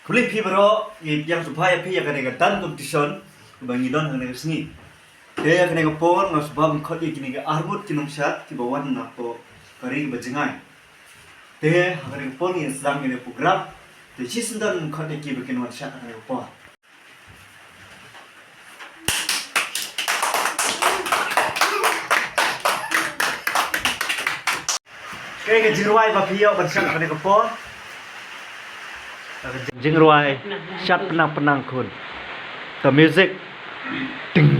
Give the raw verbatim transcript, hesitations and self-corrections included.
Khublei phi baroh, ngi pdiang sngewbha ïa phi ïa kane ka dance competition ba ngi don ha kane ka sngi. Te ïa kane ka por nga sngewbha ban khot ïa kine ki arngut ki nongshad kiba wan na ka ri ba jngai. Te ha kane ka por ngin sdang ïa kane ka program. Te shisien don ban khot ïa ki ba kin wan shad ha kane ka por. Kaei ka jingrwai ba phi ïoh ban shad ha kane ka por? Jingrwai Shad Pnang Pnang Khun. The music. Ding.